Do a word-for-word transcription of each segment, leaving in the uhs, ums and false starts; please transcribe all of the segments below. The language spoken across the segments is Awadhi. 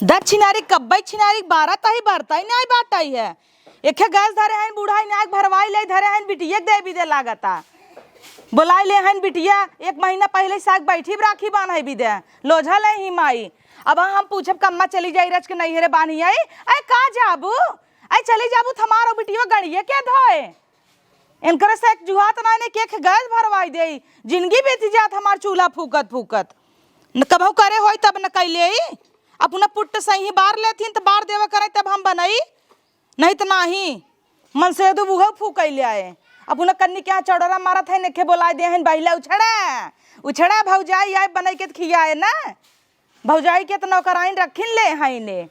दस छिनारी कब्बई छिनारी, बारह तही बरतई नाई बाटई है। एखे गैस धरे हइन, बूढ़ा इनाक भरवाई ले धरे हइन, बिटिया के देबी दे लागता। बोलाई ले हइन बिटिया, एक महीना पहिले साग बैठी राखी बान्है बिदे, लोझा ले ही माई। अब हम पूछब कम्मा चली जाई रच के नैहरे बान्ही आई, ऐ का जाबू? ऐ चली जाबू त हमारो बिटिया गड़िए के धोए। इनकरे से एक जुहात ना ने के गैस भरवाई देई, जिंदगी बीत जात हमार चूल्हा फूकत फूकत। न कबहू करे होई तब न कैले ही, अपना पुट्ट सही बार लेथिन त बार देवे करे तब हम बनई, नहीं त नाही। मन से दू बुघऊ फूकई ले आए, अपना कन्नी के यहाँ चौड़रा मारत है, नेखे बोला दे हैं, बहिला उछड़ा, उछड़ा भौजाई आए बनई के त खियाए ना। भौजाई के त नौकराइन रखिन ले हैं ने।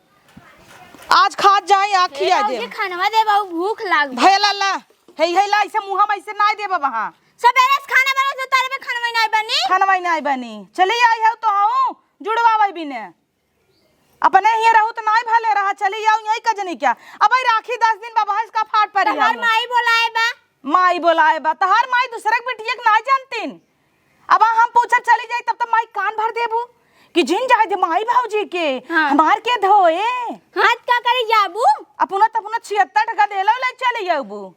आज खात जाई, आ हे खिया भौजी, दे। खानवा दे बाबू, भूख लाग बा। भैया लाला, हे, हे ला, ऐसे मुँह में ऐसे नाई देबा वहाँ। सबेरे से खाना बना तो तारे में खानवा नाई बनी। खानवा नाई बनी। चली आई हऊ तो हऊ, जुड़वा वही बिने। अपने हिये रहू त नाई भले रहा, चली आऊ यही कजनी क्या। अब आई राखी दस दिन बा, भैंस का फाट परी तहार आऊ। माई बोलाए बा। माई बोलाए बा, तहार माई दूसरे के बिटिया के नाई जानतीन। अब हम पूछब चली जाई तब त माई कान भर देबू कि जिन जाए दे माई भौजी के, हाँ। हमार के धोए। हाथ का करे जाबू? अपना त अपना छिहत्तर टका देलो ले चली आऊ।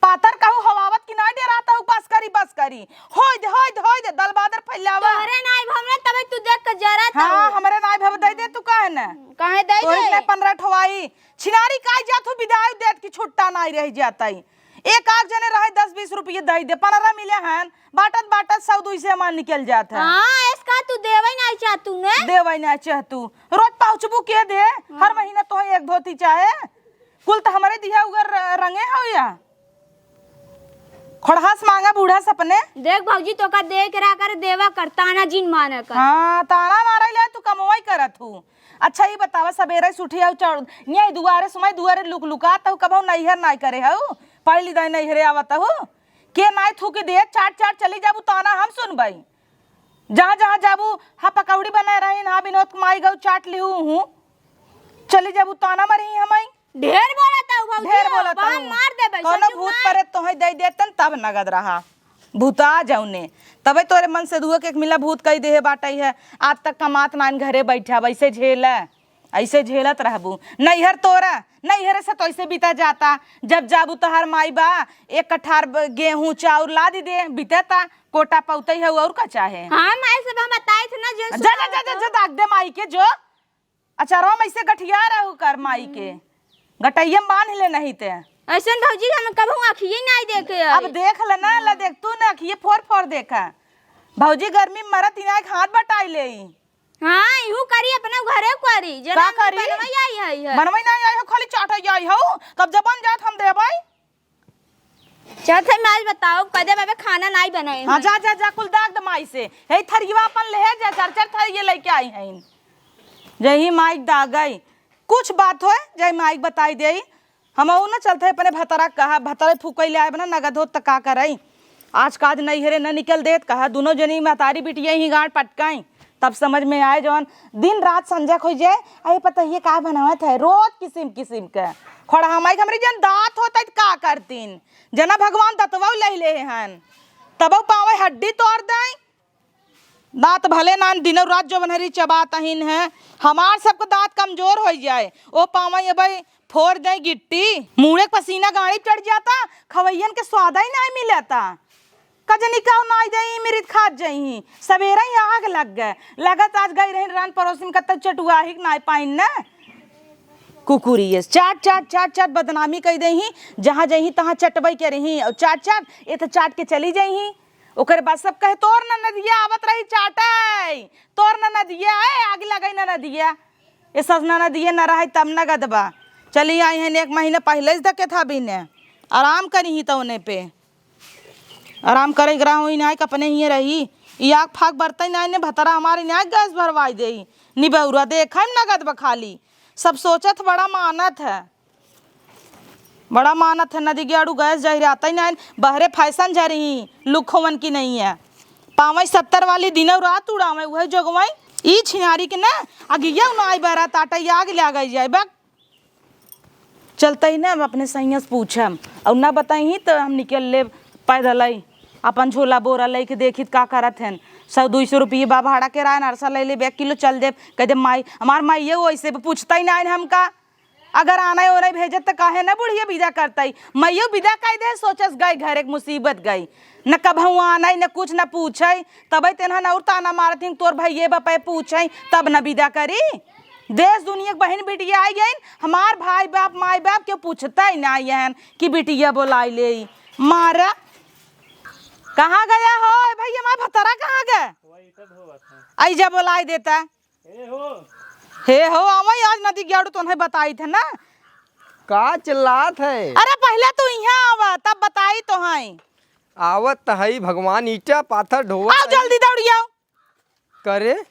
पातर कहू हवावत की ना डेरात हऊ, बस करी, बस करी। होय दे, होय दे, होय दे, दल बादर फैलावा। तोहरे नाई भवने तबे तू देख के जरा हाँ, तू। हमरे नाई भव दे दे तू काहे न? काहे दे तोहरे दे? ने पन्द्रह ठवाई। छिनारी काई जात हू बिदाई देत की छुट्टा नाई रह जातई। एक आध जने रहे दस बीस रुपये दे दे, पन्द्रह मिले हन, बाटत बाटत सौ दुई से हमार निकल जात है। हाँ, इसका तू देवे नाई चाह तू ने? देवे नाई चाह तू। रोज पहुँचबू के दे, हाँ। हर महीना तोहे एक धोती चाहे। कुल त हमरे दिया उगर र-, रंगे हऊ या। खोड़हास मांगा बूढ़ा सपने। देख भौजी, तोका दे के रहा कर, देवा कर, ताना जिन माना कर। हाँ, ताना मारे ले तू कमवाई करत हू। अच्छा, ई बतावा, सबेरे से उठी हऊ चढ़, ये दुआरे समय दुआरे लुक लुकात हऊ, कबहू नैहर नाई करे हऊ, पहली दाई नैहरे आवत हऊ, के नाई थूकी दे, चाट चाट चली जाबू, ताना हम सुनबई। जहाँ जहाँ जाबू, हाँ पकौड़ी बनाए रही, हाँ विनोद माई गऊ चाट लिहू हूँ, चली जाबू, ताना मरही हमई। ढेर बोलत हऊ भौजी, ढेर बोलत बाहर हऊ। मार देबे, कौनो चुप भूत ना। परेत तोहई दे देतन तब नगद रहा। भूता जौने। तबे तोरे मन से दुआ के एक मिला भूत कई देहे बाटई है। आज तक कमात नाइन घरे बैठा, वैसे झेल, ऐसे झेलत रहबू। नैहर तोरा, नैहरे से तो ऐसे बीता जाता। जब जाबू तोहार माई बा, एक कठार ब-, गेहूं चाउर ला दी दे, बीतता, कोटा पौतई है, और का चाहे? हाँ, माई से हम बताई थे ना, जो जा, जा, सुनावत जा, जा, हो। जा, दाग दे माई के, जो। अचारवा में ऐसे गठिया रहू कर माई के। हम्म। गटैया में बांध ले नहीं ते। ऐसन भौजी हम कबहू आँखिए नाई देखे अब हई। देख ले ना, ला देख तू ना, आँखिए फोर फोर देखा। भौजी गर्मी में मरत इनाक हाथ बटाई ले। हाँ, इहू करी अपने घरे करी। जना का करी? बनवई आई हई है। बनवई नाई आई हो, खाली चाटई आई हो। तब जब बन जात हम देबई। चाहत है मैं आज बताओ, कदे बाबे खाना नाई बनाए हाँ, हैं। जा, जा, जा, कुल दाग द माई से। हे थरियवा अपन ले जा, चार, चार थरिये लेके आई हैं। जही माई दागई, कुछ बात होए, जही माई बताई देई। हमहू न चलत है अपने भतरा कहा, भतरे फूकई ले आए बना, नगद होत त का करई। आज काज नैहरे न निकल देत, कहा दुनो जनी महतारी बिटिया ही गांठ पटकाई। तब समझ में आए जवन दिन रात संझा खोई जाए, अरे पता ये का बनावत है, रोज किसिम किसिम के। खोड़ा हमाई के हमरी जन दांत होत है त का करतीन, जना भगवान दतवा ले ले हन, तबो पावे हड्डी तोड़ दें। दांत भले नान दिनों रात जो बनहरी चबात अहिन है, हमार सबके दांत कमजोर हो जाए, ओ पावे अबे फोड़ दें गिट्टी। मुड़े के पसीना गाड़ी चढ़ जाता, खवैयन के स्वाद ही नहीं मिलता। कजनी का नाई दे, ई मिरित खात जइही। सबेरे ही आग लग गए। लगत आज गई रही रान पड़ोसी में, कत्ता चटुआही के नाई पाइन न। कुकुरिये चाट, चाट, चाट, चाट बदनामी कई देही। जहाँ जइही तहाँ चटबई के रही। और चाट, चाट, ये तो चाट के चली जइही। ओकर बाद सब कहे, "तोर ननदिया आवत रही चाटई, तोर ननदिया, ए, आग लगई ननदिया।" ये सस ननदिया न रहे तब न गदबा। चली आई हैं, एक महीना पहले से देखे था बिने। आराम करी ही तो उन्हें पे। आराम करे के रहो, इनाय के अपने हिये रही। ई आग फाग बरतई नाय ने, भतरा हमार इनाय गैस भरवाई देई। निबहुरा देखै में नगद बा खाली। सब सोचत बड़ा मानत है। बड़ा मानत है, नदी गेड़ू गैस जहिरातई नाय, बहरे फैशन झरही, लुक होवन की नहीं है। पावई सत्तर वाली दिनौ रात उड़ावई, उहै जोगवई। ई छिनारी के ना, अगिया उनाई बहरा ताटई आग लागई जाए, बक। चलतई ना, हम अपने सैया से पूछम, और ना बताई तो हम निकल लेब पैदलई, अपन झोला बोरा लेके देखित का करत हन। सौ दुई सौ रुपये बा भाड़ा किराया, अरसा ले लेबे, एक किलो चल देब। कह दे माई, हमार माइयो वैसे भी पूछता ही ना हमका। अगर आना ओना भेजत त काहे ना बुढ़िया विदा करतई? माइयो विदा कह दे, सोचस गई घर एक मुसीबत गई। न कभऊ आना न कुछ न पूछे, तबे तेनहन और ताना मारत हिन, तोर भइये बपे पूछे तब न विदा करी। देश दुनिया के बहिन बिटिया आई गइन, हमार भाई बाप माई बाप केहू पूछता ही ना यहन कि बिटिया बोलाई ले। मारा, कहाँ गया हो ए भइया, हमार भतरा कहाँ गए? वही तो धोवत है। आई जा बोलाई देता। हे हो। हे हो, आवई आज नदी ग्याड़ू तोन्हई बताई थे ना। का चिल्लात है? अरे पहले तू इहाँ आवा तब बताई तोहई। आवत त हई भगवान, ईटा पाथर ढोवत आओ है। जल्दी दौड़ी आओ। करे,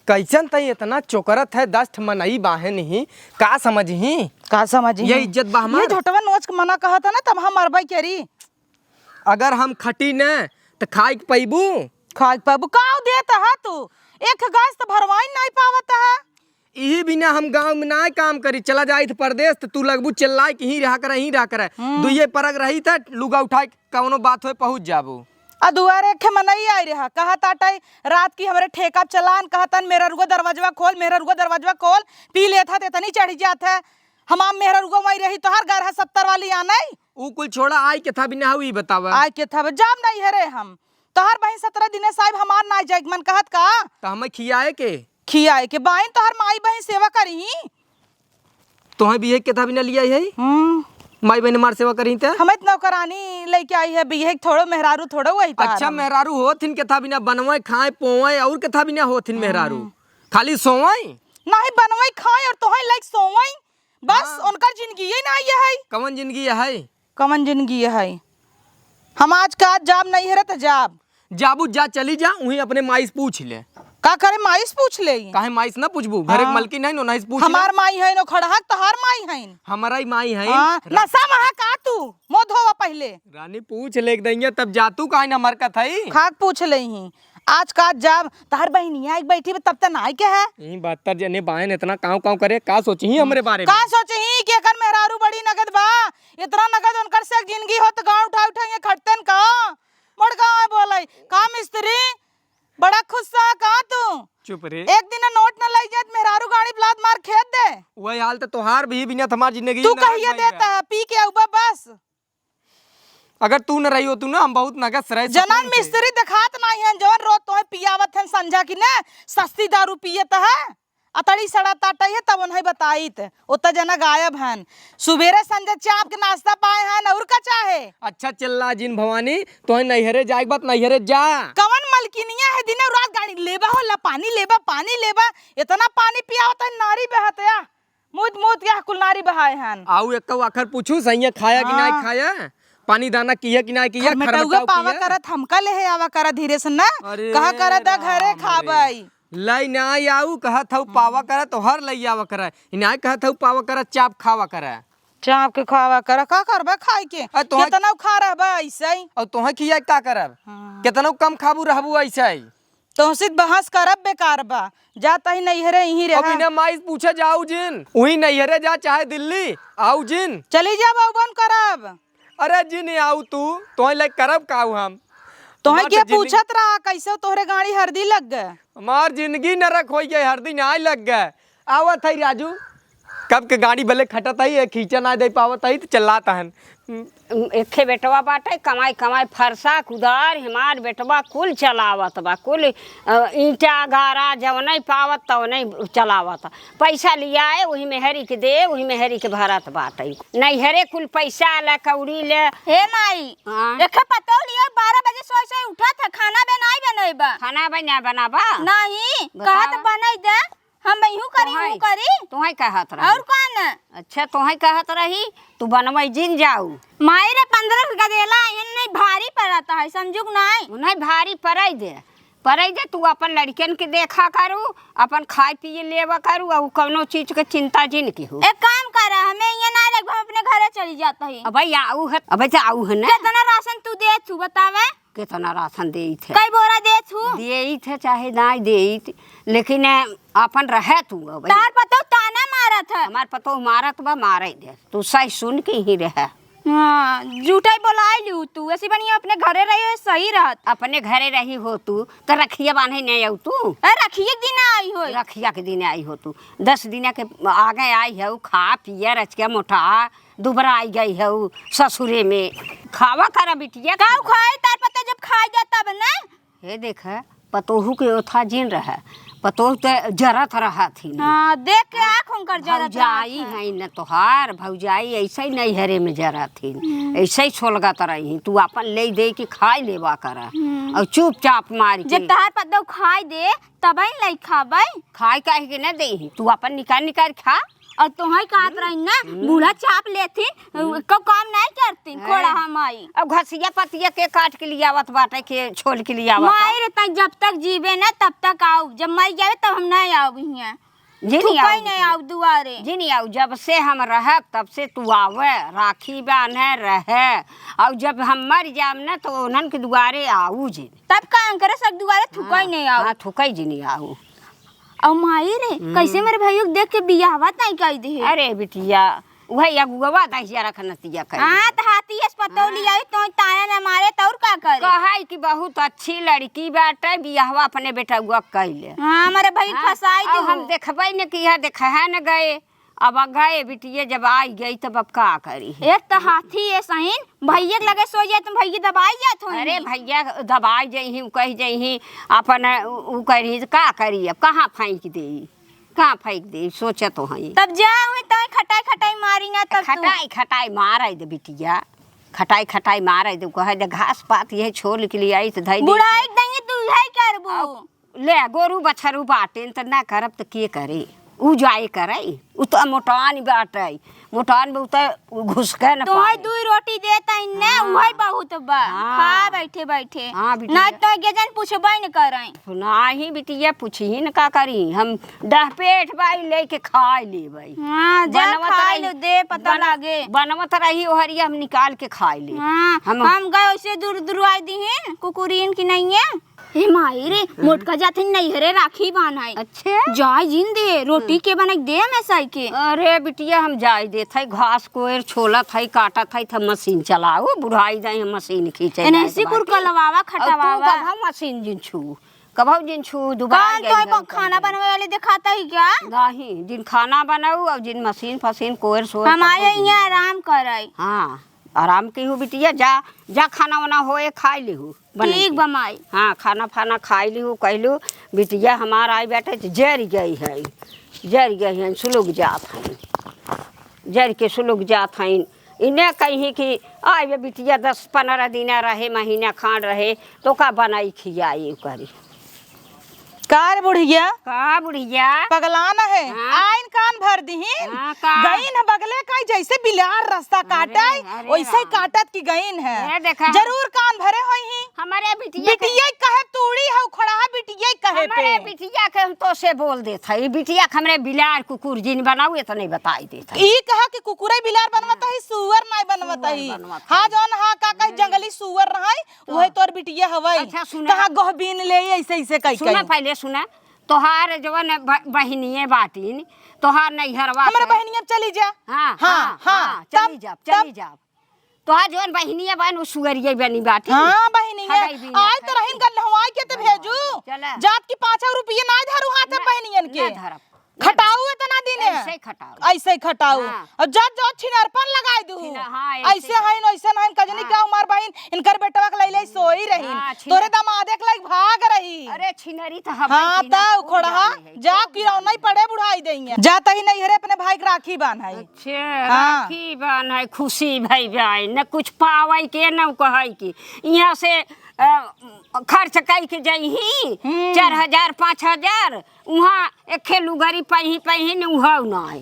कैसन तई इतना चोकरत है, दस ठे मनई बाहेन ही, का समझही? का समझही? ये इज्जत बा हमार? ये झोटवा नोच के मना कहत है ना, तब हम मरबई करी। अगर हम खटी न, त खाइक पइबू? खाइक पइबू? काउ देत ह तू? एक गैस त भरवाइन नाहीं पावत ह। इही बिना हम गाँव में नाहीं काम करी, चला जाइत परदेस, त तू लगबू चिल्लाए कि हीं रहा करे, हीं रहा करे। हम्म। दुइये परग रही त लुगा उठाए के कउनो बात होए पहुँच जाबू। आ दुआरे एक ठे मनई आई रहा, कहत आटई रात की हमरे ठेका चलान, कहतन मेहररुआ दरवाजवा खोल, मेहररुआ दरवाजवा खोल, पी लेत ह त इतनी चढ़ी जात ह। हमार मेहररुआ वहीं रही, तोहार घर ह सत्तर वाली आनई। ऊ कुल छोड़ा, आई केथा बिना हऊ, ई बतावा। आई केथा बि-, जाब नइहरे हम। तोहार बहिन सतरह दिने से आइब, हमार नाहीं जाइक मन कहत का? त हमें खियाए के? खियाए के बाइन, तोहार माई बहिन सेवा करिहीं। तोहें बिहे केथा बिना लियाई है? हम्म। माई बहिन हमार सेवा करिहीं त? हमें त नौकरानी लइके आई है, बिहे थोड़ो मेहरारू थोड़ो वही तोहार अच्छा, हम। मेहरारू होत हिन केथा बिना, बनवइ, खाए, पोवइ, और केथा बिना होत हिन मेहरारू? हम्म। खाली सोवइ? नाहीं, बनवइ, खाए और तोहें लइके सोवइ। बस, हाँ। उनकर जिनगी ही ना ये है। कवन जिनगी है? कवन जिनगी है? हम आज का आज जाब नइहरे त जाब। जाबू जा, चली जा, उहीं अपने माई से पूछ ले। का करे माई से पूछ ले? काहे माई से ना पूछबू? घर एक हाँ। मलकिन है, उन्हीं से पूछ ले। हमार माई है, नो खड़हक तोहार माई है। हमारा ही माई है। हाँ, नशा महा का तू? मुँह धोवा पहिले। रानी पूछ ले एक दइया, तब जा तू काहे ना मरकत है? खाक पूछ ले ही। आज का जाब, तोहार बहिनिया एक बैठी बा, तब त नाई के है। ई बहत्तर जने बायन इतना काँव काँव करे, का सोचही हमरे बारे में? का सोचही कि एकर मेहरारू बड़ी नगद बा, इतना नगद उनकर से जिनगी होत गाँव उठा उठा ये खटतेन का? मोड़ गाँव बोले, का मिस्त्री, बड़ा खुश सा का तू? चुप रे। एक दिन नोट न लइ जात, मेहरारू गाड़ी ब्लात मार खेद दे। वही हाल त तोहार भी बिना हमार जिंदगी तू ना कहिए रख पाई देता बा। है, पी के आउबा बस। अगर तू न रही होतू ना, हम बहुत नगद से रह सकूं जनन उनसे। मिस्त्री देखात नाहीं हन, जवन रोज तोहे पियावत हन संझा की ने, सस्ती दारू पियत है, अतड़ी सड़ा ताटई है, तब उन्हें बताइत। ओत जना गायब हन। सुबेरे संझा चाप के नाश्ता पाए हन, और का चाहे? अच्छा चिल्ला जिन भवानी, तोहे नैहरे जाए के बात, नैहरे जा। कवन मलकिनिया है, दिने रात गाड़ी लेबा होला, पानी लेबा, पानी लेबा, इतना पानी पियावत है, नारी बहत या। मूत मूत के कुल नारी बहाए हन। आऊ एक आखर पूछू, सैया खाया कि नाई हाँ। खाया? पानी दाना किया कि नाई किया? खरमेटौआ खरमेटौ पावा किया? करत हमका लेहे आवा करा धीरे से ना। अरे कहा करा दा घरे राम रे। खाबई। लाई ना आऊ कहत हऊ पावा हम्म। करा तो हर लई आवा करा। इनाय कहत हऊ पावा करा, चाप खावा करा। चाप के खावा करा, का करबा खाई के? अरे तोहे केतना खा रहबा ऐसे ही। और तोहे खिया का करब? हाँ। केतना कम खाबू रहबू ऐसे ही। तोहसे बहस करब बेकार बा, जा तही नैहरे इहीं अब रहा। इन्हें माई से पूछे जाऊ जिन, उहीं नैहरे जा चाहे दिल्ली, आऊ जिन। चली जा बउबन करब। अरे जिन आऊ तू, तोहे लाइक करब काऊ हम? तोहे हमार के तो जिंदगी पूछत रहा, कैसे तोहरे गाड़ी हरदी लग गए? हमार जिंदगी नरक होइ गए, हरदी नाई लग गए। आवत है राजू, कब के गाड़ी भले खटत है, ये खींचा ना दे पावत है, तो चिल्लात हन। एक्खे बेटवा बाटे, कमाई कमाई फरसा कुदार, हमार बेटवा कुल चलावत बा, कुल, अ, ईंटा गारा जवने पावत तवने चलावत। पैसा लियाए, वही मेहरी के दे, वही मेहरी के भरत बाटे। नैहरे कुल पैसा ले, कौड़ी ले। ए माई, हाँ। एक्खे पतोह लियो, बारह बजे सोए सोए उठत है, खाना बनाई बनई बा। खाना बना बनाबा? नहीं, बतावा। कहत बनई दे। हम इहू करी, तोहई, उहू करी। तोहई कहत रही। और कौन? अच्छा, तोहई कहत रही, तू बनवई जिन जाऊ। माई रे, पन्द्रह गदेला आइन नहीं भारी पड़त है, समझुक नहीं। उन्हें भारी पड़ई दे, पड़ई दे, तू अपन लड़कियन के देखा करू, अपन खाए पिए लेवा करू, और कौनो चीज के चिंता जिन की हो। एक काम कर, हमें ये ना रख, हम अपने घरे चली जाता है। अबे आऊ है, अबे तो आऊ है ना। कितना राशन तू दे, तू बतावे? केतना राशन देइत है? कई बोरा देत हूँ? देइत है चाहे नाई देइत, लेकिन, अ, आपन रहे तू अब। तार पतोह ताना मारत है। हमार पतोह मारत बा, मारे दे। तू सही सुन के ही रहे। हाँ, झूठा ही बोलाई लिहू तू, ऐसी बढ़िया अपने घरे रही हो, सही रहत। अपने घरे रही हो तू, त रखिया बान्हे नहीं आऊ तू? ए, रखिया के दिन आई हो। रखिया के दिन आई हो तू, दस दिन के आगे आई है, खा पिया रच के मोटा दुबरा आई गई है ससुरे में। खावा करा बिटिया, का खावा। खाए तार पता जब खाई जा तब ना। हे देख, पतोहू के ओथा जिन रहे, पतोहू त जरत रहत ही। हाँ, देख के आँख उनकर जरत भौजाई रहत है। है न तोहार, भौजाई ऐसे ही नैहरे में जरत ही, हम्म। ऐसे ही सोलगत रही। तू अपन ले दे के खाई लेवा कर, हम्म। और चुपचाप मार के। जब तोहार पतोहू खाई दे, तब ही ले खाबे। खाई काहे के न दे ही, तू अपन निकाल निकाल खा। और तोहई कहत रही ना, हम्म। बूढ़ा चाप लेथिन, हम्म। को काम नहीं करतिन, हाँ। खोड़ा हम आई। अब घसिया पतिया के काट के लियावत बाटे, के छोल के लियावत। माई रे, तई जब तक जीवे ना, तब तक आऊ, जब मर जावे, तब हम नहीं आऊ हियाँ। जी नहीं थुकई आऊ। नहीं आऊ दुआरे। जी नहीं आऊ, जब से हम रहब, तब से तू आवे, राखी बांधे रहे, और जब हम मर जाब ना, तो उन्हन के दुआरे आऊ जी। तब का अंकरे सब दुआरे थुकई हाँ, नहीं आऊ। हाँ, थुकई जी नहीं आऊ। और माई रे, हम्म। कैसे मेरे भैया के देख के बियाहवा तय कर दे। अरे बिटिया, वही अगुआ दहिया रखनतिया कर। हाँ, त हाथी एस पतौली हाँ। आई, तो ताया न मारे, त और का करे? कहाई कि बहुत अच्छी लड़की बाटे, बियाहवा अपने बेटउआ के कैले। हाँ, हमारे भाई हाँ, फंसाई अब दे हम हो। देखबे न किया, देखा है न गए। अब आ गए बिटिया, जब आई गई, तब अब का करी? एक तो हाथी ये सहीन, भैया के लगे सो जाए, तुम भैया दबाई जात हो अरे इन्हें। भैया दबाई जइही, उ कही जइही, अपन उ, उ कही, का करी, अब कहाँ फेंक देई, कहाँ फेंक देई, सोचत हो हई। तब जा हुई, तय खटाई खटाई मारी ना, तब तू। खटाई खटाई मारे दे बिटिया, खटाई खटाई मारे दे, कहे दे घास पात ये छोल के लिए आई तो धई दे। बुढ़ाई के देंगे, तू यही करबू। अब ले, गोरू बछरू बाटेन त ना करब त के करे? उ जाए करे, उ त मोटान बाटे, मोटान में उ त घुसके न तोहई पाए। दुई रोटी देत हईन ना, हाँ। उहई बहुत बा। हाँ। खा बैठे बैठे। हाँ, बिटिया। ना तो के जन पूछबे न करई। नाही बिटिया, पूछही न का करी, हम डह पेट बाई लेके खाए लेबई। हाँ, जा बनवत खाए रही, लो, दे पता बन-, लागे। बनवत रही ओहरिया, हम निकाल के खाए ले। हाँ, हम हम गए उसे दूर दुरवाई दीहिन, कुकुरीन की नहीं है। हे माई रे, मोटका जाथिन नैहरे राखी बान्हाई। अच्छे? जाय जिन दे, रोटी के बनाई दे हमें साई के। अरे बिटिया, हम जाय देत हई, घास कोयर छोलत हई, काटत हई, त मशीन चलाऊ, बुढ़ाई जाई, हम मशीन खींचे एनएससी जाए कुल बाटी। कलवावा, और तू खटवावा। कभौ मशीन जिन छू, कभौ जिन छू, दुबारा कौन गई तोहे हम को खाना कहीं। बनवे वाली दिखाता ही क्या? नहीं, जिन खाना बनाऊ और जिन मशीन फशीन कोयर सोयर हम सब आए हो जिन। यहाँ आराम करे। हाँ, आराम की हूँ बिटिया, जा, जा खाना वाना होए खाई लिहू। बनई ठीक के। बा माई। हाँ, खाना फाना खाई लिहू, कहलू, बिटिया हमार आई बैठे त जर गई है, जर गई है, सुलुग जात हैं, जर के सुलुग जात हैं। इन्हें कहीं कि आई बे बिटिया दस पन्द्रह दिन रहे, महीना खान रहे, तो का बनाई खियाई करी। का रे बुढ़िया? का बुढ़िया? पगलान है। हाँ? आइन कान भर दिहिन। हाँ, का? गईन है बगले का, जैसे बिलार रास्ता अरे, काटे, अरे वैसे ही राम। काटत की गईन है। ये देखा। जरूर कान भरे होई ही। हमारे बिटिया के बिटिया कहे तूड़ी है, उखड़ा है, बिटिया कहे हमारे पे। बिटिया के हम तो से बोल देत है। ई बिटिया के हमरे बिलार कुकुर जिन बनाऊ, इतने बताई देत है। ई कहा कि कुकुरे बिलार बनवत है, सुअर नाय बनवत सुअर है। बनवत हाँ, है। जौन हाँ, का कहे हम्म। जंगली सुअर रहे, उहे हाँ। तोर बिटिया हवई। अच्छा, सुना। कहाँ गोहबीन ले ऐसे, ऐसे कई सुना, कई। पहले सुना। तोहार जवन ब-, बहिनिये बाटिन, तोहार नैहरवा हमारे के। बहिनिया चली जा। हाँ, हाँ, हाँ, हाँ, हाँ, चली तब, जाब, चली तब। जाब। तोहार जवन बहिनिये बन, उ सुअरिये बनी बाटिन। हाँ, बहिनिये। हगाई बीनत आज है। तो रहिन गल नहवाई के तो भेजू। चला। जात की पाँच सौ रुपये ना धरू हाथ में ना, बहिनियन के। ना धरब। खटाऊ इतना दिन है। ऐसे ही खटाऊ। ऐसे ही खटाऊ। हाँ। और जब जो छिनरपन लगाई दू। छिन-, हाँ, ऐसे ऐसे ही। हईन, ऐसे हईन, कजनी हाँ। का उमर बहिन, इनकर बेटवा के लैले सोई रही। हाँ, छिन-, तोरे दमादे के लैके भाग रही। अरे छिनरी तो हम हाँ, ही ना, ता खूब उखड़हा, जाने है, जा खूब किरौना ही जाने। पड़े बुढ़ाई देइया। जा तही नैहरे अपने भाई के राखी बान्हाई। अच्छा, हाँ। राखी बान्हाई, खुशी भई जाए, न कुछ पावई के, न कहई के। यहाँ से, अ, खर्च कई के जइही, हम्म। चार हजार, पाँच हजार, उहाँ एखे लुगरी पहिन, पहिन उहउ नाई।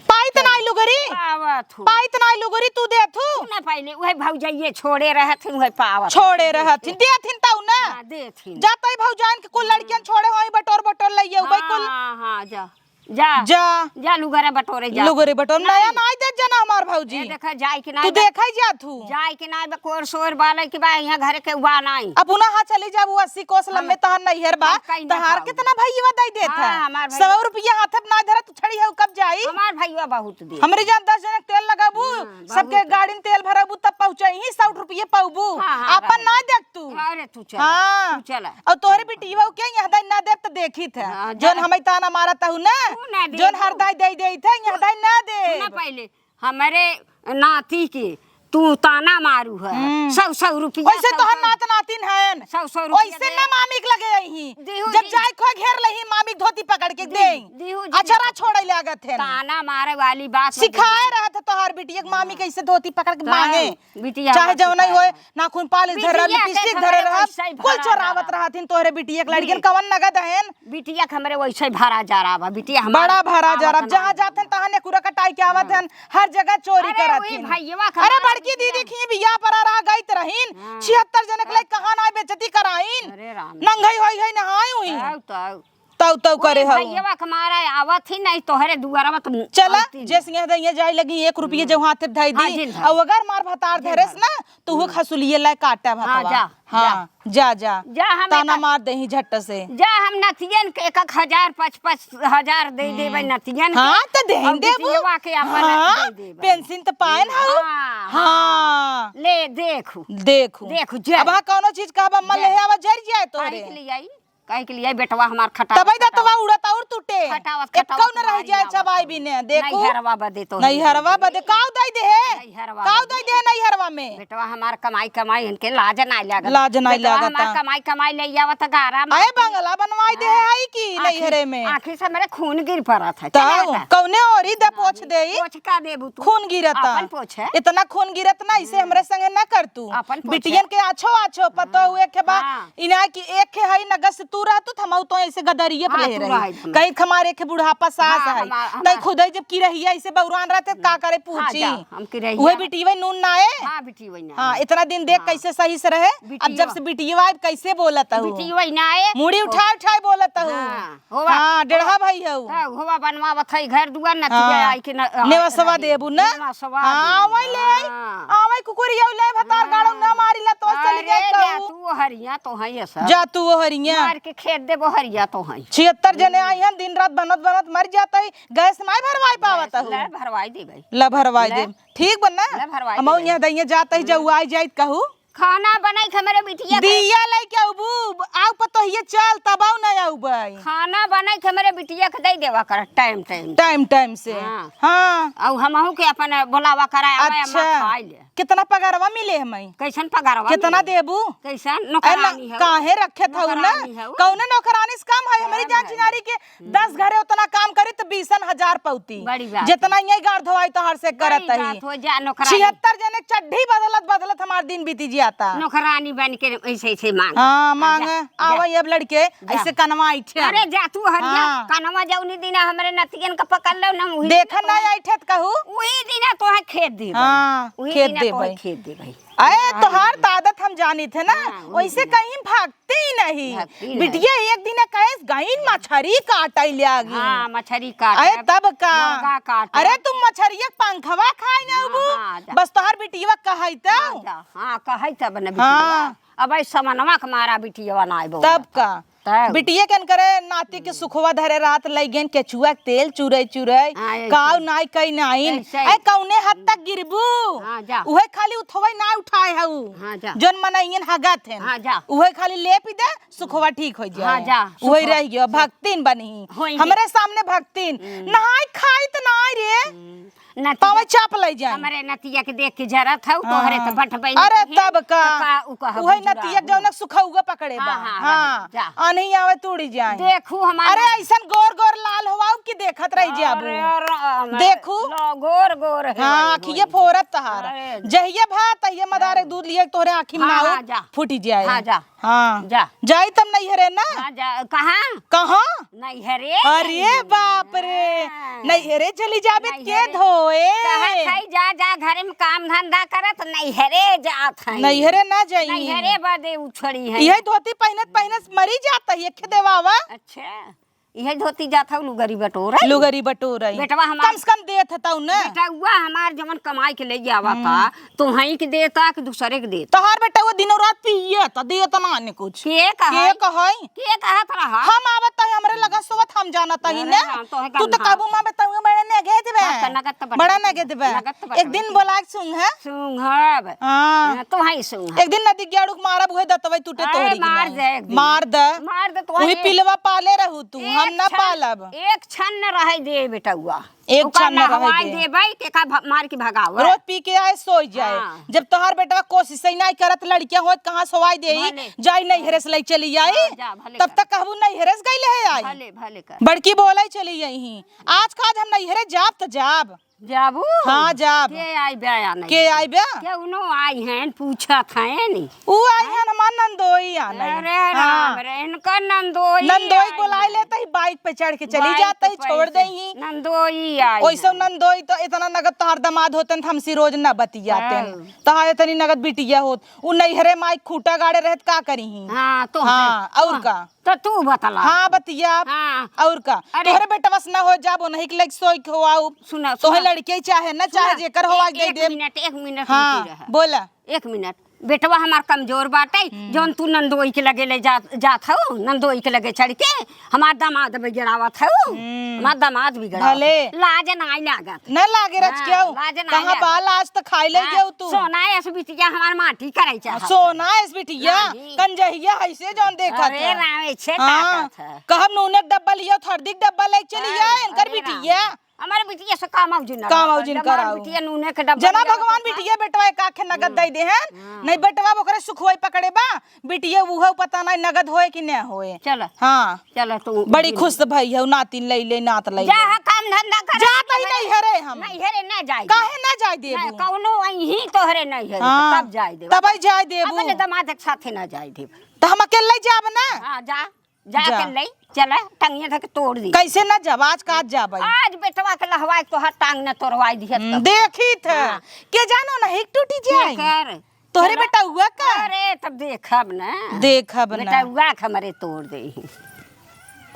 पाइत नाई लुगरी? पावत हूँ। पाइत नाई लुगरी तू देत हूँ? तू ना पहिले, उहे भौजाइये छोड़े रहत हिन, उहे पावत छोड़े हूँ। रहत हिन, देत हिन तऊ ना? हाँ, देत हिन। जा तई भौजाइन के कुल हम्म। लड़कियन छोड़े होई, बटोर बटोर लइये, उबई हाँ, कुल। हाँ, हाँ, जा। जा। जा। जा लुगरे बटोरे जा। लुगरे बटोर, नहीं। नया नाई देत जना हमार भौजी। ए, देखा, जाए के नाई तू बा-, देखा ही जा तू। जाए के नाई बा, कोर सोर बाले के बा, यहाँ घरे के बा नाई। अब उन्हा हाँ चली जा, वो अस्सी कोस हाँ। लम्बे तहार नैहर बा, हम कहीं ना तहार खाऊ। कितना भैया दई देत हाँ, है? हमार भैया। सौ रुपया हाथ में ना धरा, तू छड़ी है, कब जा? आई? हमार भइया बहुत दे। हमरे जान दस जनक तेल लगाबू, हाँ, बहुत। सबके गाड़ी में तेल भराबू, तब पहुँचइहीं, सौ रुपये पाउबू। हाँ, हाँ, आपन रहे। ना देख तू। अरे तू चला, हाँ। तू चला। और तोहरे बिटिया के यहाँ दाई ना देब त देखी थे। हाँ, जौन जा। हमें ताना मारत हऊ ना, तू ना दे जौन तू। हर दाई दे दे थे, यहाँ दाई ना दे। सुना पहले, हमरे नाती के तू ताना मारू है। हम्म। सौ सौ रुपया, वैसे सौ तोहर सौ नात नातिन हन। सौ सौ रुपया वैसे दे। ना मामी के लगे अइहीं। देहू जब जी। जाए खो घेर लही मामी के धोती पकड़ के दे-, देई। देहू जी। अचरा छोड़े लागत है। ताना मारे वाली बात है सिखाए दीदी। रहत है तोहर बिटिया के मामी हाँ। कैसे धोती पकड़ के तो मांगे। बिटिया चाहे हमार जौन ही सिखाए होए, है। नाखून पालिश धरे रह, बिटिया के लिपस्टिक घरे धरे रह, वैसे ही कुल भरा चोरावत रहा। रहथिन तोहरे बिटिया के लड़कियन दीदी। कवन नगद हन? बिटिया के हमरे वैसे भरा जा रहा बा। बिटिया हमार बड़ा भरा जा रहा। आवत जहाँ ना। जात हन तहाँ नेकुरा कटाई के आवत हाँ। हन। हर जगह चोरी अरे, करत वही हिन। भइयवा के अरे, हमार बड़की बिटिया। दीदी की बियाह पर रह गइत रहीन, हाँ। छिहत्तर जने के हाँ। लइके कहाँ ना बेइज्जती कराइन। अरे राम। नंगई होई है नहाई हुई। तब, तब। तब, तब वही करे हऊ। भइयवा के मारा आवत ही नहीं तोहरे दुआरवा त चला, आती जे नहीं। सिंह दइया जाए लगी, एक रुपये हम्म। जो हाथे धई हाँ, दी। जिन धर। और अगर मार भतार जिन धरेस धर। ना, तू हम्म। खसुलिये लाए काटा हाँ, भतवा। जा, हाँ, जा। जा, जा। जा, हम ताना एकर मार देही झट्ट से। जा, हम नतियन के एक एक हजार, पाँच पाँच हजार दे देबे हम्म। नतियन के। हाँ, त देही और देबू। बिटियवा के अपन हाँ, दे देबे। पेंशन त पाए ना हो। हाँ, हाँ। हाँ। ले, देखू। देखू। देखू, जा। अब हाँ, कौनो चीज कहब, अम्मा जा। ले आवा, जर जाए तोरे। काहे के लिए आई? काहे के लिए बेटवा हमार खटावत, तबई दतवा खटावत। उड़त और टूटे। खटावत, खटावत एक्कौ न रह मारी जाए आवत चबाई हौ। बिने, देखू। नैहरवा बदे तो नैहरवा बदे, काऊ दई दे है? नैहरवा काऊ बदे। दई दे है नैहरवा में? बेटवा हमार कमाई, कमाई इनके लाज नाई लागत। लाज नाई बेटवा लागत। हमार कमाई, कमाई ले आवत गारा में। आए बंगला बनवाई दे है कि आँखी, नैहरे में? आँखी से मेरे खून गिर पड़त है। तब चला जा। कौने ओरी दे पोछ देई? पोछ का देबू तू? खून गिरत। अपन पोछ है। इतना खून गिरत ना, इसे हम्म। हमरे संगे ना कर तू। अपन पोछ है। बिटियन के आछो, आछो पतो हाँ। हुए के बा। हाँ। इना कि एक खे हई नगद से तू रहतू, त हमऊ तो ऐसे गदरिये पे हाँ, ले तू रही। रहत हम। कहीं हमारे एक खे बुढ़ापा सास हाँ, है। हमार, तई हमार। खुदई जब किरहिया ऐसे बौरान रहते, त का करे हाँ, पूछी? जा, हम किरहिया उहे है। बिटियवे नून ना आए। हाँ, बिटियवे ना हाँ, आए। इतना दिन देख हाँ। कैसे सही से रहे। अब बिटियवा। जब से बिटियवा आए, कैसे बोलत हऊ? बिटियवा ना आए। मुड़ी ओ। उठाए, उठाए बोलत हऊ। हाँ, होवा। हाँ, डेढ़ा भाई हऊ। हाँ, होवा बनवावत है घर दुआर, नतिया हाँ। आई के न-, आ, नेवसवा रही। देबू ना? नेवसवा हाँ, देबू। आवै ले आई। हाँ। आवै कुकुरिया ले भतार हाँ। गाड़ो ना मारी ला, तो चली अरे, गए जा कहू। तू हरिया तो है ये सब। जा तू वो हरिया। मार के खेत देबो हरिया तो है। छिहत्तर जने आई हैं, दिन रात बनत बनत मर जात है, गैस नाई भरवाई पावत गैस हऊ। ले भरवाई देबे। ले भरवाई ले। देब। ठीक बा ना? ले भरवाई हमऊ देबे। यहाँ दइया जात है, हम्म। जऊ आई जाइत कहू। खाना बनाई के हमरे बिटिया के। दिया लेके आउबू, आउ पतोहिए चाल तब आउ ना आउबे। खाना बनाई के हमरे बिटिया के दे देवा कर टाइम टाइम से। टाइम टाइम से। हाँ। हाँ। अउ हमहू के अपन बोलावा कराए, आवे, अम्मा अच्छा। खाई ले। कितना पगारवा मिले हमई? कैसन पगारवा कितना मिले? देबू? कैसन ए, ना, नौकरानी हऊ? काहे रखे था ना? नौकरानी हऊ? कौने नौकरानी से काम है? हमरी जान चिनारी के दस घरे उतना काम करी त बीसन हजार पौती। बड़ी बात जितना है। यही गाड़ धोवाई तोहर से बड़ी करत ही। बात हो जा, नौकरानी। छिहत्तर जने चड्ढी बदलत बदलत हमार दिन बीती जाता। नौकरानी बन के ऐसे ऐसे मांग। हाँ, आ, मांग। जा, जा। आवई अब लड़के, जा। ऐसे कनवा ऐठे। अरे जा तू हरिया, हाँ। कनवा जौनी दिना हमरे नतियन का पकड़ लो ना, उही देखा दिना ना तोहे, ऐठे त कहू। उही दिना तोहे खेत देबे। हाँ, उही खेत दिना तोहे देबे। खेत देबे। अरे, हाँ, तोहार दीदी। त आदत हम जानी थे ना, हाँ, वही वैसे दिना। कहीं भागते ही नहीं। भागती नहीं। बिटिया एक दिन कहेस, "गईन मछरी काटै लागी।" हाँ, मछरी काटै। अरे, तब का? मुर्गा काटै। अरे, तुम मछरिया के पंखवा खाए ना हाँ, अबू। हाँ, जा। बस तोहार बिटिया कहै त। हाँ, जा। हाँ, कहै तब न बिटिया। हाँ। अब ऐ समनवा के मारा बिटिया ना आइबो। तब का? तब। बिटिया के करे नाती के सुखवा धरे रात लई गेन केचुआ के तेल चुरई चुरई, हाँ, ऐसे। काव नाई कई नाइन। ऐसे। ऐ कौने हद तक गिरबू? हाँ, जा। उहे खाली उठवई ना उठाए हऊ। हाँ, जा। जौन मनइयन हगत हैं। हाँ, जा। उहे खाली लेपि दे, सुखवा ठीक होइ जाए। हाँ, जा। उहे सुखवा रह गयो, भक्तिन बनी। होई। हमरे सामने भक्तिन। हम्म। नहाई खाई त नाई रे। हम्म। नतिया पावे चाप लई जाए। हमरे नतिया के देख के जरत हऊ, हाँ। तोहरे त बटबई अरे नहीं तब का? त का उ कहब उहे जुड़ा नतिया हऊ। जौन सुखौगा पकड़े बा। हाँ, हाँ, हाँ। रहे, जा। आन्ही आवे तूड़ी जाए। देखू हमार अरे ऐसन गोर गोर लाल होवाऊ कि देखत रह जाबू। अरे राम, देखू। लो, गोर गोर है हाँ, भाई, अखिए गोर। फोरत तहार। अरे। जहिया भा तहिया मदार हाँ। दूध लिए तोहरे आँखी में हाँ, नाऊ हाँ, जा। फूटी जाए। हाँ, जा। हाँ। जा। जाई तब नैहरे ना? हाँ, जा। कहाँ? कहाँ? नैहरे। अरे बाप रे। हाँ। नैहरे चली जाबे के नैहरे। धोए? कहत है, जा, जा, घर में काम धंधा करत, नैहरे जात है। नैहरे ना जाई। नैहरे बदे उछड़ी है। यही धोती पहिनत, पहिनत मरी जात है, एक देवावा। अच्छा। इहे धोती जात हऊ लुगरी बटोरे। लुगरी बटोरे। बेटवा हमार कम से कम देत हतऊ न। बेटउआ हमार जवन कमाई के ले आवत हम्म। त, तोहई के देता कि दूसरे के देता? तोहार बेटउआ दिनों रात पियत, देत ना ने कुछ। के कहई? के कहई? के कहत रहा? हम आवत हई, हमरे लगा सोवत, हम जानत हई अरे ने। राम, तोहे तू त कहबू माँ बेटउआ बड़ा नगद बा। हाँ, त नगद त बड़ा बटबे नगद बा। नगद त बटबे एक दिन बोला के सूंघ है। सूंघब। हाँ। हाँ, तोहई सूंघ। एक दिन नदी गेड़ू के मारब, उहे दतवई टूटे अरे, तोहरी के मार नहीं। दे एक दिन। मार दे। मार दे, तोहई उही एक पिलवा पाले रहू तू, एक हम ना क्षण, पालब। एक क्षण न रहे दे बेटउआ। एक ओका क्षण न रहे नहवाई दे। देबई, के का भ-, मार के भगावे। रोज पी के आए, सोई जाए। हाँ। जब तोहार बेटवा कोशिश ही नहीं करत, लड़किया होत कहाँ सोवाई देई, भले। जाई नैहरे से लई चली आई। हाँ, जा, भले तब कर। तक कहबू नैहरे से गईले है आई। भले, भले कर। बड़की बोलाई चली आई ही। आज का आज हम नैहरे जाब त जाब। जाबू? हाँ, जाब। के आई बे या नहीं? के आई बे? केहू न आई हैं, पूछत हैं नी। ऊ आई हैं, हमार नंदोई आ नहीं। अरे हाँ। राम रे, इनका नंदोई नंदोई आई बोलाए हैं। लेते ही बाइक पे चढ़ के चली बाइक जाते ही, पे छोड़ से। दे ही। नंदोई आई ओइसे हैं। नंदोई तो इतना नगद तोहार दामाद होतन त हमसे रोज न बतियाते। हाँ। तोहार इतनी नगद बिटिया होत। उ नैहरे माई खूटा गाड़े रहत का करी ही? हाँ, तो हाँ, है। और तो का? तो तू बतला। हाँ, बतिया। हाँ। और का? अरे। तोहरे बेटवा से ना हो जाबो, नहीं के लग सोई के हो आऊ। सुना, तोहे सुना। लड़के चाहे ना, सुना। चाहे जेकर हो ए-, आग दे एक देब। मिनट, एक मिनट हाँ, रुकी रहा। बोला। एक मिनट। बेटवा हमार कमजोर बाटे, हम्म। जौन तू नंदोई के लगे ले जा, जात हो, नंदोई के लगे चढ़ के, हमार दामाद बिगड़ावत हो, हम्म। हमार दामाद बिगड़ावत हो। भले। लाज नाई लागत। न लागे रच हाँ, केहू। लाज नाई कहाँ लागत। बा लाज त खाई ले हाँ, गेहू तू। सोना ऐस बिटिया हमार माटी करे चाहत। सोना ऐस बिटिया, हाँ जी। कंजहिया है से जौन देखत अरे है। राम, ऐसे हाँ। ताकत है। कहब नूने के डब्बा लिया, हरदी के डब्बा ले चली हाँ, है, इनकर अरे राम। बिटिया। हमारे बिटिया से काम आउजिन ना काम रहता। आउजिन जब हमार कराऊ। बिटिया नूने के डब्बा जना लिया भगवान तो बिटिया बेटवा एक आखे नगद हम्म। दे दे हैं। हाँ। नहीं बेटवा ओकरे सुखवाई पकड़े बा। बिटिया उहे पता नहीं नगद होए कि न होए। चल। हाँ। चल तू बड़ी बिन खुश भई है, नातिन ले ले, नात ले जा, ले। हाँ, काम धंधा कर। जात ही नहीं हरे हम। नहीं हरे ना जाए दे। काहे ना जाए देबू? ना, कौनो वहीं तोहरे नहीं हरे, हाँ। तब जाए देबू। तब ही जाए देबू। अपने दामाद के साथे ना जाए देबू। तो हम अकेले जाब ना? हाँ, जा। जा जा। अकेले, चला, टंगिया धके तोड़ दी। कैसे ना जाब? आज का आज जाब? आज बेटवा के लहवाए तोहार टांग न तोड़वाई दिहत हम्म, तब। देखी था। हाँ। के जानो ना, हिक टूटी के जाए। कर? तोहरे चलो। बेटउआ का? अरे, तब देखब ना। देखब ना। बेटउआ के हमरे तोड़ देही।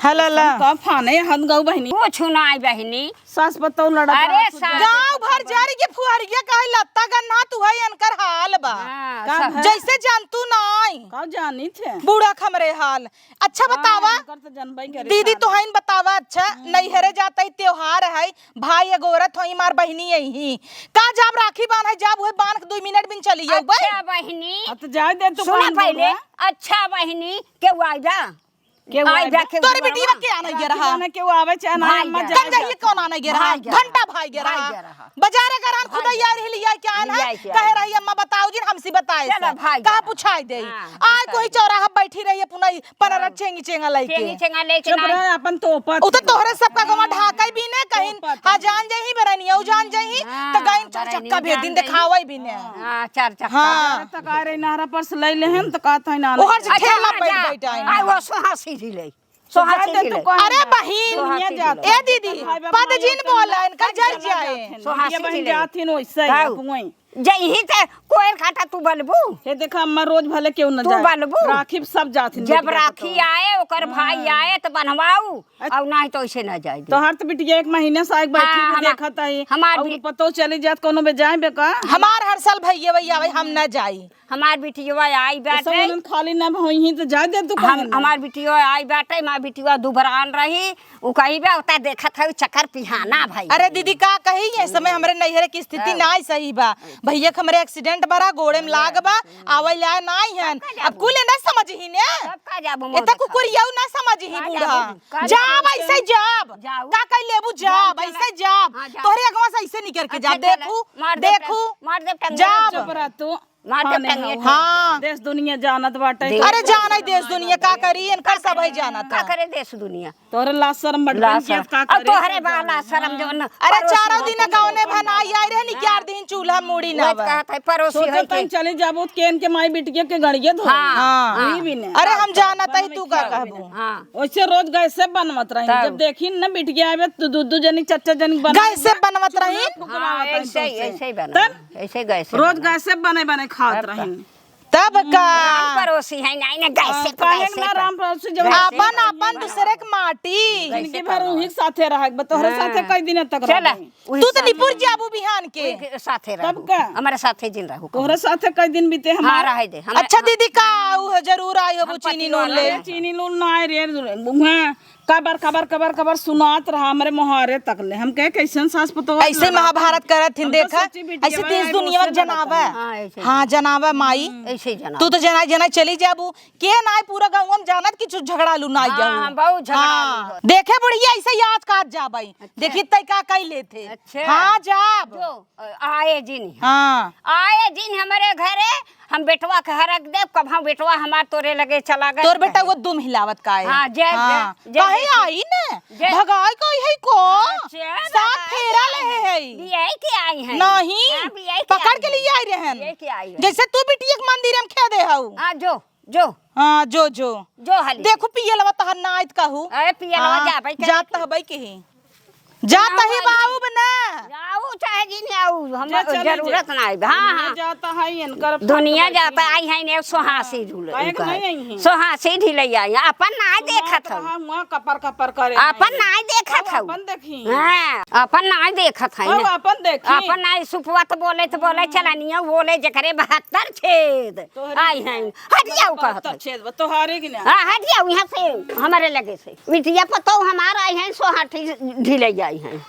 हला ला। सब का फाने हद गऊ बहिनी। कुछ नाई बहिनी। सास पतोह लड़त अरे, रहत सास गाँव भर जरी के फुहरिया कहे लत्ता गन्ना तू है, इनकर हाल बा। हाँ, का सब। भर? जैसे जानतू नाई। का जानी थे? बूढ़ा के हमरे हाल। अच्छा हाँ, बतावा। इनकर तो जनबई करे दीदी, सास। तोहइन बतावा, अच्छा, हम्म। नैहरे जाता ही त्योहार है, भाई अगोरत होई, मार बहिनी यही। का जाब राखी बांधे, जाब उहे बांध के दुई मिनट बिन चली जाऊ बे। अच्छा बहिनी। हाँ, तो जाए दे तू सुना बांध पहले, दूंगा। अच्छा बहिनी, केहू आई बा? केहू आई आई बा? बा, केहू तोरे आई बिटिया बा? के आना ये राखी रहा? बांधे केहू आवे चाहे ना, भाई अम्मा जा। जाए कंजहिया जा। कौन आना ये रहा? भाई जा। घंटा भाई ये भाई रहा। जा रहा। बाजारे गरान भाई खुदा जा। यार हिल यार के आन भाई है, जा के कहे आन। रही अम्मा बताओ जी हमसे बताए चला से। भाई कहा जा। पूछाई दे। हाँ, आय पूछाई कोई दे। चौराहा बैठी रही अपना पनरा हाँ। चेंगी चेंगा लइके। चेंगी चेंगा लइके चुप ना। रह, अपन तोपत उ तो ही तोहरे बोलत। सबका गवा ढाका ही भी ने कहीं, तोपत हाँ, ही। जान जही, बरनिया, उ जान जही, हाँ, तो गइन चार बरनिया चक्का भेज जान दिन जही। देखावे भी ने। हाँ, चार चक्का। हाँ। अरे, तो का रे, नारा पर से लइ लेहन, तो का तो ना ओहर से अच्छा, ठेला हाँ, बैठ जा। बैठ आइन। आ, वो सोहा सीढ़ी ले। सोहा जान दे सीढ़ी तू ले। कहीं अरे ना। बहिन, सोहा दुनिया सीढ़ी जात ले। ए दीदी, भाई बाप पद माई जिन का बोला, इनका जर जाए। सोहा ये सीढ़ी बहिन ले। जाथिन वैसे ही, काऊ? अब वहीं। जइही ते कोयल काटा तू बलबू। हे देखा अम्मा, रोज भले केहू न तू जाए। बलबू। राखी सब जाथिन जब बिटिया राखी पतोह। आए, ओकर भाई हाँ। आए त बन्हवाऊ, अच्छा। अउर नाहीं त ओइसे न जाए दे। तोहार त बिटिया एक महीने से आके बैठी हाँ, भी हमा-, देखत आई। हमार अउर बि- पतोह चली जात कौनो बे जाए बे का? हमार हर साल भइया भइया आवे, हम न जाई। हमार बिटिया आई तो सब बाटे। उन्हन खाली न होइहीं त जाए दे तू हम, कहीं ना। हमार बिटिया आई बाटे, हमार बिटिया दुबरान रही, उ कही बे, "ओता देखत है, उ चक्कर पिहाना भाई।" अरे दीदी, का कही, ये समय हमरे नैहरे की स्थिति हाँ। नाई सही बा। भैया के हमरे accident बरा, गोड़े में लाग बा, हम्म। आवे लाए नाई हन। तब का अब जाबू? कुल ना समझही ने। तब का जाबू, मोर एता देखा। कुकुरियाऊ ना समझही का बूढ़ा। जाबू? का जाब, जाबू? ऐसे जाब। जाऊ। का कह लेबू, जाब, जाऊ, चला। ऐसे जाब। हाँ, जाऊ। तोहरे अगवा से ऐसे निकर के अच्छा, जाब। चला। देखू, मार दे देखू। टंग-, मार दे टंग-, जाब। चुप रह तू। मार के खाने टंगिया हऊ। हाँ। देश दुनिया जानत बाटे। देश अरे जाने देश दुनिया का करी, इनकर सब है जानत का है। करे देश दुनिया? तोहरे लाज शरम बड़ लाज बन के शरम। अब का अब करे? तोहरे बा लाज शरम जवन अरे पड़ोसी चारों दिन होते गाँव ने हैं। भनाई आई रहे, निकार दिन चूल्हा मूड़ी ना रोज बा। कहत है पड़ोसी सोचो है तन के। चली जाबो त केन के माई बिटिया के गड़िया धो। हाँ, हाँ। हाँ। ई भी ने। अरे हम जानत है तू का कहबू। हाँ। ओइसे रोज गैसे बनवत रही। तब। जब देखी न बिटिया आवे त दू दू जनी चार चार जनी बनवत गैसे बनवत रही। चूल्हा फुकवावत हाँ, रही ऐसे ही, सौंसे। ऐसे ही बनवत। तब? ऐसे गैसे रोज बनवत। गैसे बने बने खात तब का? रही। तब का? राम परोसी है, नहीं, नहीं, गैसे हाँ, काहे पकैसे ना कर। राम परोसी जब गैसे आपन, कर। आपन दूसरे के माटी। जिनके गैसे भर कर। उही के साथे रहे, तोहरे हाँ। साथे कई दिन तक चला, रहे। उही तू तो साथे निपुर रहे। जाबू बिहान के। उही के साथे तब रहू। का? हमारे साथे जिन रहू। तोहरे साथे कई दिन बीते हाँ, हमारे। रहे दे। हमारे अच्छा दीदी, का ऊ जरूर आई होबू हम चीनी पति नून वाला ले। हैं। चीनी नून ना आए रे, उहाँ कबर, कबर, कबर, कबर सुनात रहा हमरे मोहारे तक ले। हम कहे, "कैसन सास पतोह ऐसे लगा?" महाभारत करत हिन, हम तो देखा, सोची बिटिया ऐसे बा, देश दुनिया में जनावा। हाँ, ऐसे हाँ, जनावा। जनावा माई। हम्म। ऐसे जनावा। तू तो जना, जना चली जाबू। के नाई पूरा गाँव में जानत कि तू झगड़ालू नाई हाँ, जाऊ। हाँ, बहुत झगड़ालू हाँ। है। देखे बुढ़िया ऐसे याद काट जाबई। अच्छा। देखी तै का कई लेथे। अच्छा। हाँ, जाब। जो, अ, आए जिन। हाँ। आए जिन हमरे घरे, हम बेटवा के हरक देब, कभौ बेटवा हमार तोरे लगे चला गए तोर बेटा कहे। वो दुम हिलावत का है। हाँ, जय, हाँ। जय, जय, कहे जय। आई ने, जय। भगाई कोई है को? हाँ, चल, साथ भगाई फेरा के ले आई है। है। बियाई के आई हैं। नहीं, हाँ, बियाई के पकड़ आई के हैं। लिए आई रहन। बियाई के आई हैं। जैसे तू बिटिया के मंदिर में खेदे हऊ। हाँ, जो, जो। हाँ, जो, जो। जो हाली। देखू पियलवा तहर ना आइत कहू। अरे पियलवा हाँ, जाबै के जात लेकिन। हबै के ही। जात ना ही भाई। बाऊ बना। जाऊ चाहे जिन आऊ, हम जा चले जरूरत जा। ना है। हाँ, दुनिया हाँ। जाता है, इनकर दुनिया बात जाता है। आई है ने सोहासी हाँ, झूले काहे के उनका। नहीं आई हैं? सोहासी ढिलैया आई, अपन ना सुनात देखत हऊ। रहा, मुँह कपर कपर करे अपन आई। ना देखत अब हऊ। अपन देखी। हाँ, अपन ना देखत है अब ना। अपन देखी। अपन ना सुपवा तो बोले तो बोले हाँ। चलनिया बोले जकरे बहत्तर छेद। तोहरे आई हैं। हट जाऊ कहत है। छेद बा, तोहरे की ना। हाँ, हट जाऊ यहाँ से, हमारे लगे से। बिटिया पतोह हमार आई हैं, सोहाठी ढिलैया आई हैं।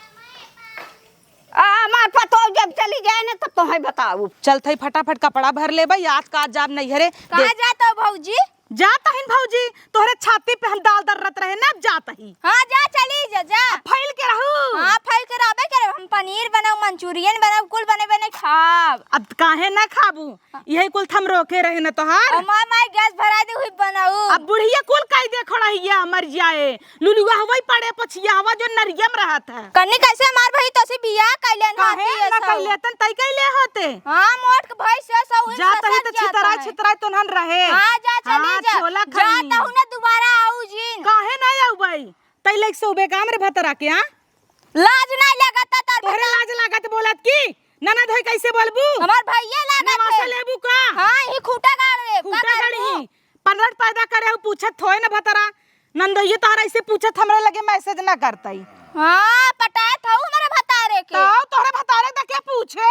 आ, हमार पतोह जब चली जाए ना, तब तोहे बताऊ। चलत हई फटाफट कपड़ा भर लेबा, याद का जाब नैहरे। कहाँ देख। जात हो भौजी? जात हईन भौजी, तोहरे छाती पे हम दाल दर्रत रहे ना, अब जात ही। हाँ, जा, चली जा, जा। अब फैल के रहू। हाँ, फैल के रहबे करे। हम पनीर बनाऊ, मंचूरियन बनाऊ, कुल बने बने खाब। अब काहे ना खाबू? यही कुल थम रोके रहे न तोहार। अब माय, माय गैस भरा दे, हुई बनाऊ। अब बुढ़िया कुल कई दे खड़ा हिया, मर जाए। लुलुआ हवई पड़े पछिया हवा जो नरियम रहत है। कन्नी कैसे मार भई तोसी बियाह कैले न काहे होती है ना सब? कैले तन तई कैले होते? हाँ, मोट के भई से सब हुई जात ही ससुर तो जाता छितराई है। छितराई तोनहन रहे। हाँ, जा चली हाँ, जा। छोला जा खैनी। तहु ना दोबारा आऊ जीन। काहे ना आऊ भाई? तई लेक से उबे काम रे भतरा के, हाँ? लाज नाई लागत है तोर तोहरे भतरा। लाज लागत बोलत की? ननद होई कैसे बोलबू? हमार भैया लागत निवासा है। लेबू का? हाँ, ही खूटा गाड़ रे, का खूटा करबू? गाड़ी ही। पनरट पैदा करे हो पूछत होए न भतरा। नंदोइये तोहरा ऐसे पूछत हमरे लगे मैसेज ना करतई। हाँ, पटाए थऊ हमारे भतारे के। तो तोहरे भतारे त के पूछे?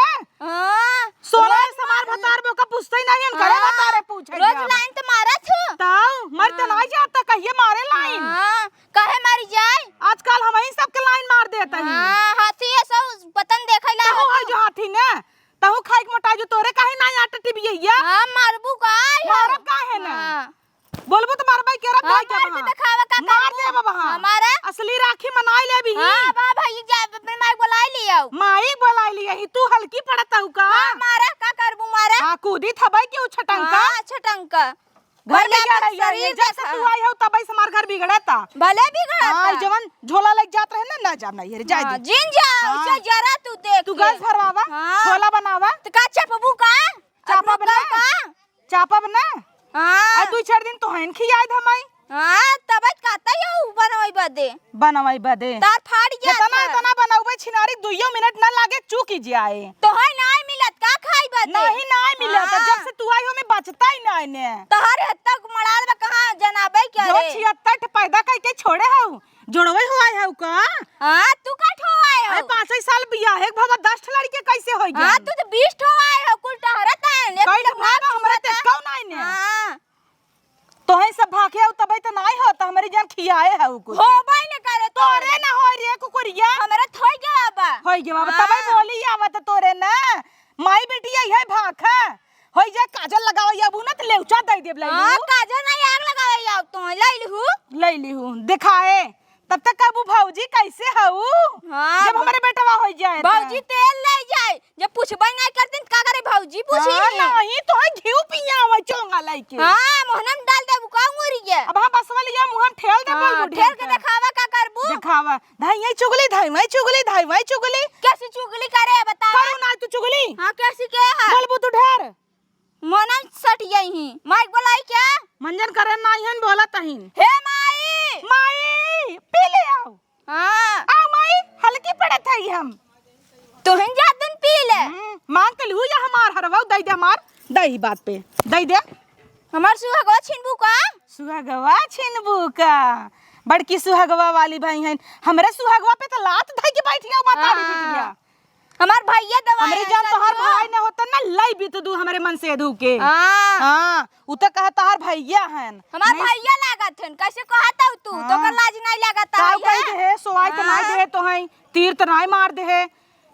हाँ। सोना रोज से हमार मार भतार बोका पूछते ही नहीं, इनकरे हाँ, भतारे पूछे रोज जावे। लाइन त मारत हो। तो मर त हाँ। ना जाता कहिए मारे लाइन। हाँ। काहे मारी जाए? आजकल हमही सबके लाइन मार देत हई। हाँ, हाथी ये सब पतन देखै ला तहु है हाथी। जो हाथी ने, तहु खाइक मोटा जो तोरे काहे ना आटा टिबियैया? हाँ, मारबू का? मारब काहे ना? हाँ। बोलबू तो मारबै के रब हाँ, भाई के मार के बहा। देखावा का मार करबू? दे बबा। हमारा? असली राखी मनाई ले भी। हाँ, बा भाई जा, अपने माई बोलाई लियो। माई बोलाई लिया ही, तू हल्की पड़त हऊ का? हाँ, मारा, का करबू मारा? हाँ, कूदी थबै के उ छटंका। हाँ, छटंका। घर भले में क्या अपन रही है? शरीर जब से देखा। तू आई हो, तब से हमार घर बिगड़ता। भले बिगड़ता। हाँ, जवन झोला लेके जात रहे ना, ना जाब ना, ये रे, जाए हाँ, दे। जिन जा, हाँ। उसे जरा तू देख तू के। गैस भरवावा, हाँ। छोला बनावा। तो का चपबू का? चापब अपना ना। का? चापब ना। हाँ। आ, दू चार दिन तो हन खियाए धमाई। हाँ, तब कहता ही हो बनवाई बदे। बनवाई बदे। तार फाड़ गया इतना, था। इतना बनौबे छिनारी, दुइयो मिनट ना लागे, चूकी जाए। तोहई नाई मिलत, का खाई बदे? नहीं, नाई मिलत। हाँ। जब से तू आई हो, मैं बचता ही नाई ने। तोहर हद तक मड़ाल बा, कहाँ जनाबे क्या जो रे? छिहत्तर पैदा करके छोड़े हो, जोड़वे हो आए हो का? हाँ, तू का ठो आए हो? अरे, पाँच ही साल बियाहे के भवा दस ठो लड़के कैसे हो गए? हाँ, तू तो बीस ठो आए हो, कुल टहरत है। कई ठो भाग हमरे ते कौन आए ने? हाँ। तोहे सब भाखे हो तबे तो नाई हो, तो हमरी जान खियाए है उ कुछ। हो भाई ने करे तो। तोरे ना हो रे कुकुरिया। हमरे थोई गया बा। होई गया बा, हाँ। तबे बोली आवा तो तोरे ना। माई बेटी यही है भाख है। होई जा काजल लगावा या बुनत लेउचा दे देब लाई हाँ, लू। काजल ना आग लगावा या तो लाई लू। लाई लू। दिखाए। तब तक कहबू भौजी कैसे हऊ? हाँ, जब ब-, हमरे बेटवा होई जाए त। भौजी तेल ले जाए। जब पूछबे नहीं करतीन, का करे भौजी पूछी हाँ, है? नहीं, तो है घीव पिया आवे चोंगा लइके। हाँ, मोहना में डाल देबू का अंगूरी के? अब हाँ, बसवा लिया, मुँह में ठेल दे, हाँ, बोल, ठेल के देखावा, का करबू? देखावा। धाई, ये चुगली, धाई, वही चुगली, धाई, वही चुगली। कैसी चुगली करे, बता। करू ना तू चुगली। हाँ, कैसी के है? बोलबू तू ढेर। मोहना में सट गई ही। माइक बोलाई क्या? मंजन करे ना ही बोला तहीन। हे माई! माई, पी ले आओ। हाँ। आ माई, हल्की पड़त हई हम। तुहिन जा तुन पी ले। हम्म, मांग के लू या हमार हरवा दई दे हमार। दे ही बात पे, दे दे। हमार सुहगवा छिनबू का? सुहगवा छिनबू का? बड़की सुहगवा वाली भाई हैं, हमरे सुहगवा पे तो लात धइ के बैठी हो, माता हाँ। बिटिया। हमार भैया दवा हमरे है, जान तोहार समझो। भाई न होतन ना, लई बीत दू हमरे मन से धू के। हाँ। हाँ, उ तो कहा तोहार भैया हन। हमार नहीं। भैया लागत हन, कैसे कहत हऊ तू? हाँ। तोकर लाज नहीं लागत काऊ है? कही दे है, सोआई तो नहीं हाँ। दे है तो हैं, तीर तो नहीं मार दे है।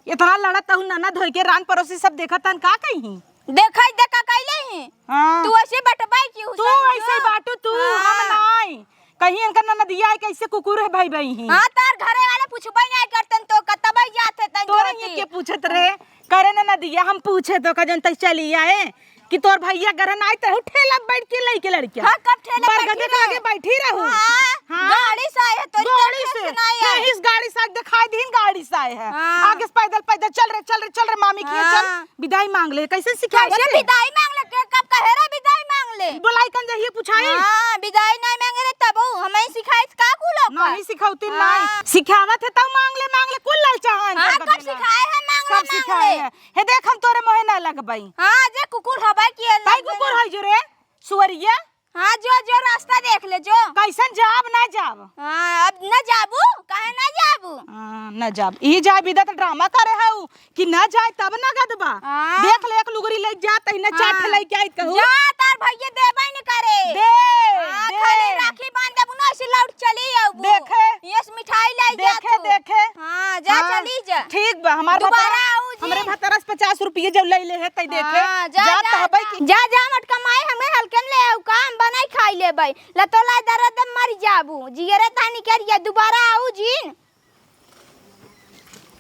इतना लड़त हऊ ननद होई के, रान पड़ोसी सब देखत हन, का कही? देखई देखा कैले ही। हाँ। तू ऐसे बटबाई की तू हुसन ऐसे जो। बाटू तू, हाँ। हम नाई। कहीं इनका ननदिया है, कैसे कुकुर है भाई भाई ही। हाँ, तार घरे वाले पूछबई नहीं करतन तो कतबई जात है तन तोरे जोरती। ये के पूछत रहे? करे ननदिया, हम पूछे तो का जन तक चली आए कि तोर भैया घर ना आए तो ठेला बैठ के लइके लड़किया। हाँ, कब ठेला बैठी बरगदे के रहे? लगे बैठी रहू। हाँ, हाँ। गाड़ी से आए है, तोरी गाड़ी गाड़ी से। से ना आए है। इस गाड़ी से आज दिखाई दीन, गाड़ी से आए है। हाँ। आगे से पैदल, पैदल चल रे, चल रे, चल रे, मामी की चल। हाँ। विदाई मांग ले, कैसे सिखावत कैसे है? विदाई मांग ले, के कब कहे रे विदाई मांग ले? बोलाई कन जहिए पुछाई। हाँ, विदाई नहीं मांगे रे तब हमें सिखाई का कुल ओकर? नहीं सिखौती हाँ। नहीं। सिखावत है तब मांग ले, मांग ले, कुल ललचावन हाँ, कर कब देला। सिखाए है मांग ले, कब मांग सिखाए ले। है? हे देख हम तोरे मोहे ना लगबई। हाँ, जे कुकुर हबे किए ताई लग कुकुर गए। है जो रे, सुअरिया। हाँ, जो, जो रास्ता देख ले, जो। कैसन जाब, ना जाब? हाँ, अब ना जाबू? काहे ना जाबू? हाँ, ना जाब। ई जाए बिदा त ड्रामा करे हऊ कि ना जाए तब नगद बा। हाँ। देख ले, एक लुगरी ले जा, तहिना चार ठे हाँ। लइके आई कहू। जा, तार भैया देबे न करे। दे, हाँ, दे। खाली राखी बांध देबू ना, ऐसे लौट चली आबू। देखे। यस मिठाई लाई जा देखे, तू। देखे। हाँ, जा हाँ, चली जा। ठीक बा, हमार दोबारा भतरा, आऊ जी। हमरे भतरा से पचास रुपये जब ले ले है, तै देखे। हाँ, जा, जा, जा, तहबे जा। की। जा, जा, मटका माई, हमें हल्के में ले आऊ, काम बनाई खाई लेबे। लतो लाई दर्द मर जाबू, जियरे तानी करिया, दोबारा आऊ जी।